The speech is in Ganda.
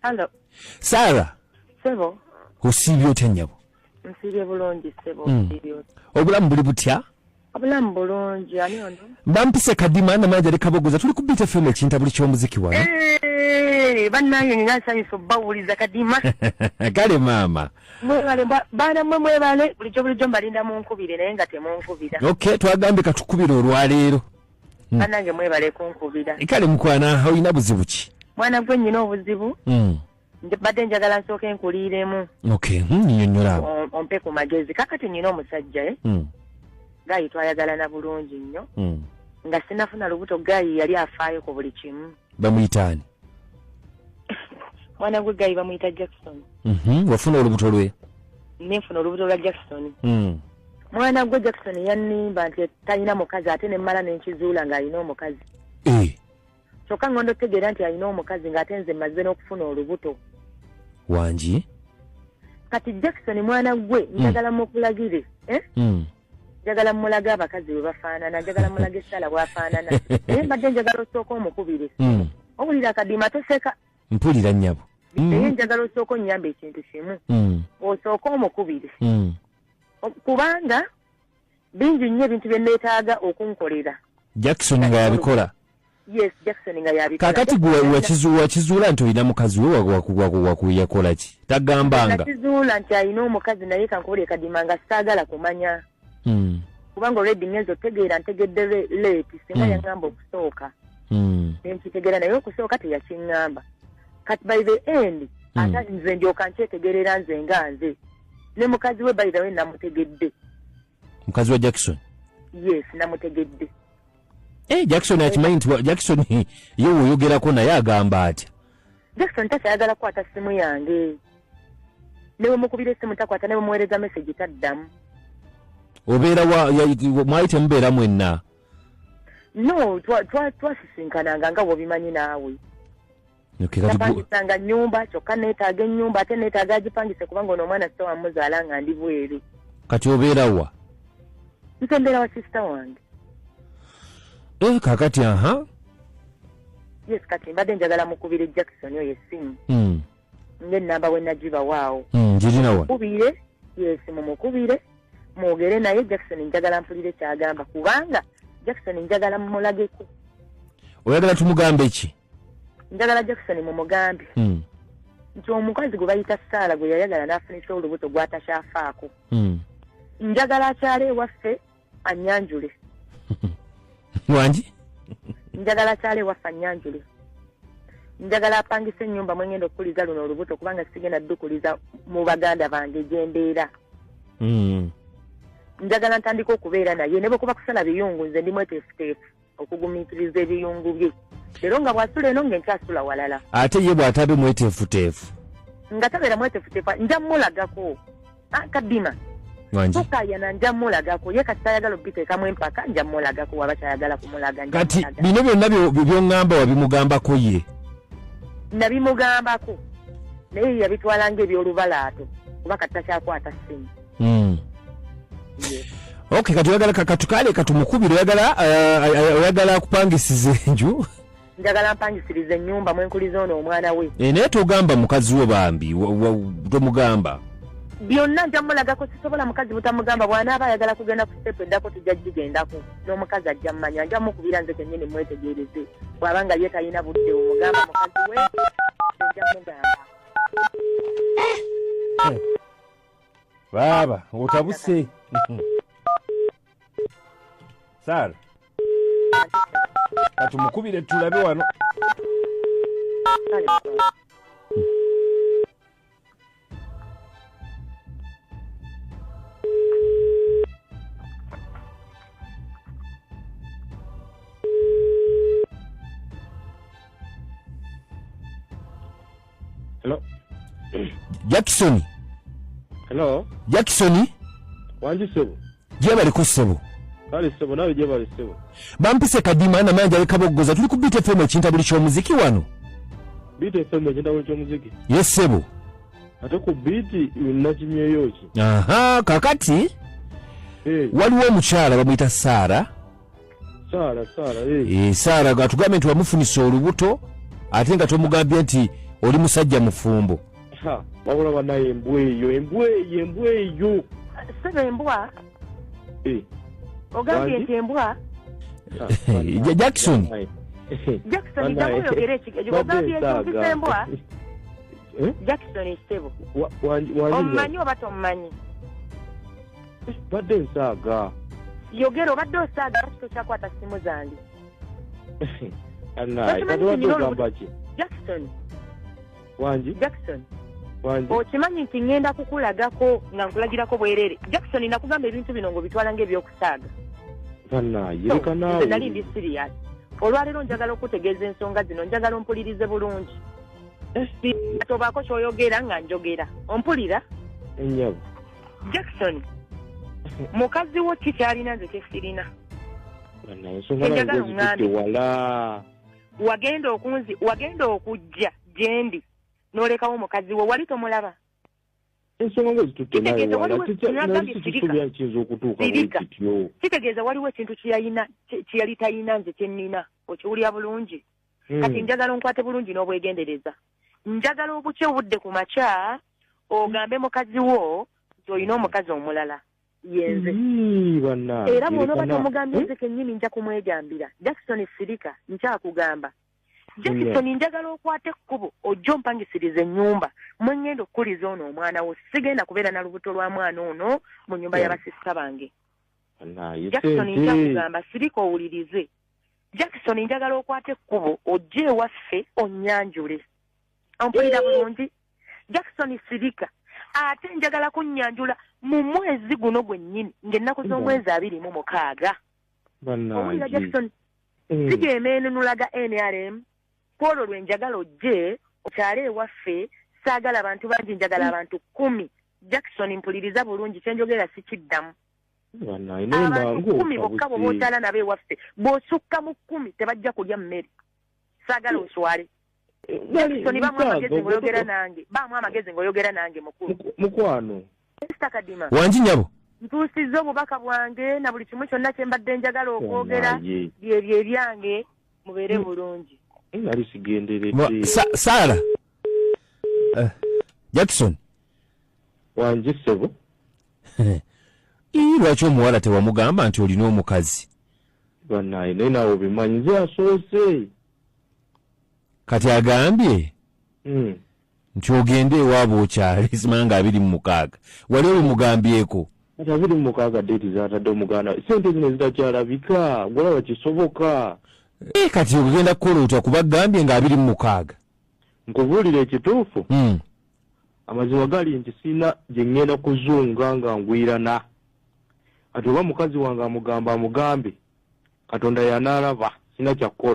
Hello. Sarah. Sebo. Osiibye otya nnyabo? Nsiibye bulungi sebo. Mm. Obulamu buli butya? Obulamu bulungi ani ono? Bampise Kadima namanja ali Kabogoza tuli ku Beat FM ekintabuli ky'omuziki wano. Eh, bannange nina nsanyusa obbawuliza Kadima. Kale maama. Mwebale baana mmwe mwebale bulijjo bulijjo mbalinda munkubire naye nga temunkubira. Okay, twagambye katukubire olwaleero. Hmm. Bannange mwebale kunkubira. Kale mukwana olina buzibu ki? Mwana gwe nnyina obuzibu. Mbadde njagala nsooke nkuliiremu. Okay, nnyonnyola awo. Ompe ku magezi. Kakati nnyina omusajja eh? Gaayi twayagalana bulungi nnyo. Nga sinafuna lubuto gaayi yali afaayo ku buli kimu. Bamuyita ani? Mwana gwe gaayi bamuyita Jackson. Wafuna olubuto lwe? Nenfuna olubuto lwa Jackson. Mwana gwe Jackson yannimba nti talina mukazi ate ne mmala ne nkizuula ng'alina omukazi. Kyokka ngondo otegeera nti alina omukazi ng'ate nze mmaze n'okufuna olubuto. Wangi? Kati Jackson mwana gwe njagala mukulagire. Njagala mmulage abakazi bwe bafaanana, njagala mmulage Sala bw'afaanana. Naye mbadde njagala osooke omukubire. Owulira Kadima toseka. Mpulira nnyabo. Naye njagala osooke onnyambe ekintu kimu. Osooke omukubire. Kubanga bingi nnyo ebintu bye neetaaga okunkolera. Jackson nga yabikola. Yes, Jackson nga yabikola. Kaakati gwe wakizuula nti olina mukazi we yakola ki? Tagambanga. Nakizuula nti alina omukazi naye kankubulire Kadima nga saagala kumanya. Kubanga already ngenze otegeera ntegedde late singa yangamba okusooka. Ne nkitegeera naye okusooka teyakiŋŋamba. Kati by the end ate nze ndyoka nkyetegerera nze nga nze. Ne mukazi we by the way namutegedde. Mukazi wa Jackson? Yes, namutegedde. Jackson akimanyi nti Jackson ye woyogerako naye agamba atya? Jackson takyayagala kukwata ssimu yange. Ne bwe mukubira essimu takwata, ne bwe muweereza message taddamu. Obeera wa, mwali temubeera mwenna? No, twasisinkananga nga bw'obimanyi naawe. Okay, kati Napangisanga nnyumba, kyokka neetaaga ennyumba, ate neetaaga agipangise kubanga ono omwana sita wamuzaala nga ndi bweru. Kati obeera wa? Nze mbeera wa sisita wange. Kakati aha. Yes, kati mbadde njagala mukubire Jackson oyo essimu. Ng'ennamba bwe nagibawaawo. Ngirina wano. Mukubire, yes, mumukubire, mwogere naye Jackson njagala mpulire ky'agamba kubanga Jackson njagala mumulageko. Oyagala tumugambe ki? Njagala Jackson mumugambe. Nti omukazi gwe bayita Sarah gwe yayagala n'afunisa olubuto gw'atakyafaako. Njagala akyale ewaffe annyanjule. Wangi? Njagala akyale ewaffe annyanjule. Njagala apangise ennyumba mwe ngenda okukuliza luno olubuto kubanga sigenda ddukuliza mu baganda bange gye mbeera. Njagala ntandike okubeera naye ne bwe kuba kusala biyungu nze ndi mweteefuteefu okugumiikiriza ebiyungu bye. Leero nga bw'asula eno ng'enkyasula walala. Ate ye bw'atabe mweteefuteefu? Nga tabeera mweteefuteefu nja mmulagako. Kadima. Wangi. Tokaayana nja mmulagako. Ye kati tayagala obbiteekamu empaka nja mmulagako waba kyayagala kumulaga nja Kati mmulaga. bino byonna by'oŋŋamba wabimugambako ye? Nabimugambako naye yabitwala ng'ebyolubalaato kuba kati takyakwata ssimu. Yes. Okay, kati oyagala katukale katumukubire, oyagala akupangisize enju? Njagala mpangisirize ennyumba mwe nkuliza ono omwana we. Naye togamba mukazi wo bambi, tomugamba. Byonna nja mmulagako, sisobola mukazi butamugamba. Bw'anaaba ayagala kugenda ku step eddako tujja gigendako n'omukazi ajja mmanya, nja mukubira nze kennyini mwetegereze. Bw'aba nga ye talina budde omugamba mukazi we, nja mugamba. Baaba, otabuse. Sarah. Katumukubire tulabe wano. Hello. Jackson. Hello. Jackson. Wangi ssebo. Gyebali ku ssebo. Kale ssebo nawe gyebali ssebo. Bampise Kadima na manja Kaboggoza tuli ku Beat FM ekintabuli ky'omuziki wano. Beat FM ekintabuli ky'omuziki. Yes ssebo. Ate ku Beat nakimyeyo ki? Aha, kakati. Hey. Waliwo omukyala bamuyita Sarah. Saara, Saara, eh. E, Saara atugambye nti wamufunisa olubuto ate nga tomugambye nti oli musajja mufumbo. Ha, wabula banaye embwa eyo, embwa eyo, embwa eyo. Ssebo embwa? Eh. Ogambye Wangi? nti embwa? Ha, Jackson. banaye. Jackson, Banaye. ddamu oyogere ekigambo. Badde Ogambye nti nsaaga. ompisa embwa? Eh? Jackson, ssebo. Wangi, wangi. Omumanyi oba tomumanyi? Badde nsaaga. Yogera, obadde osaaga, lwaki tokyakwata ssimu zange? Anaye, Okimanyi kati nti wadde nina ogamba ki? Jackson, Wangi, Jackson, wangi. Okimanyi nti ŋŋenda kukulagako nga nkulagirako bwereere. Jackson, nakugamba ebintu bino ng'obitwala ng'ebyokusaaga. Banaye, So, leka nze nali naawe. ndi serious. Olwaleero njagala okutegeeza ensonga zino, njagala ompulirize bulungi. Tobaako ky'oyogera nga njogera. Ompulira? Ennyabo. Jackson, mukazi wo ki kyalina nze kye sirina? Banaye, ensonga naye Enjagala zitutte oŋŋambe. wala. Wagenda okujja gye ndi n'olekawo mukazi wo, wali tomulaba. Ensonga nga zitutte naye Kitegeeza wala. nagambye Nali sirika. sikisuubira kiyinza okutuuka bwe Sirika. kityo. Kitegeeza waliwo ekintu kye yali tayina nze kye nnina. Okiwulira bulungi? Kati njagala onkwate bulungi n'obwegendereza. Njagala obukye obudde ku makya ogambe mukazi wo nti olina omukazi omulala yenze. Ii, bannange, Era bw'onooba leka tomugambye Eh? nze kennyini nja kumwegambira. Jackson, sirika, nkyakugamba. Jackson, njagala okwate ekkubo ojje ompangisirize ennyumba mwe ŋŋenda okukuliza ono omwana wo. Sigenda kubeera na lubuto lwa mwana ono mu nnyumba y'abasisita bange. Bannange, Jackson, sente. nkyakugamba, sirika owulirize. Jackson, njagala okwate ekkubo ojje ewaffe onnyanjule. Ompulira bulungi? Jackson, sirika. Ate njagala kunnyanjula mu mwezi guno gwennyini ng'ennaku z'omwezi 26. Owulira Bannange. Jackson? Sigema enunulaga NRM kwolwo lwe njagala ojje okyale ewaffe. Saagala abantu bangi, njagala abantu 10. Jackson, mpuliriza bulungi, kyenjogera sikiddamu. Bannange, naye Abantu mbangu 10 bokka bwe otabuse. bookyala nabo ewaffe, bw'osukka mu 10 tebajja kulya mmere. Saagala oswale. Jackson, bamu amagezi ng'oyogera nange, bamu amagezi ng'oyogera nange, mukulu. Mukwano. Mr. Kadima, Wangi nyabo. ntuusizza obubaka bwange na buli kimu kyonna kye mbadde njagala okwogera. Bannange. Byebyo ebyange, mubeere bulungi. Nali sigenderedde. Saara. Jackson. Wangi ssebo. Ii, lwaki omuwala tewamugamba nti olina omukazi? Bannange, naye naawe obimanyi, nze asoose. Kati agambye nti ogende ewaabwe okyale simanga 26, wali obimugambyeko? Kati 26 date zatadde omuganda, sente zino zitakyalabika, gwolaba kisoboka? Eh, kati ogenda kukola otya kuba gambye nga 26? Nkubuulira ekituufu, amazima gali nti sirina gye ŋŋenda kuzunga nga ngwirana. Kati oba mukazi wange amugamba amugambe, Katonda yanaalaba, sirina kyakkola.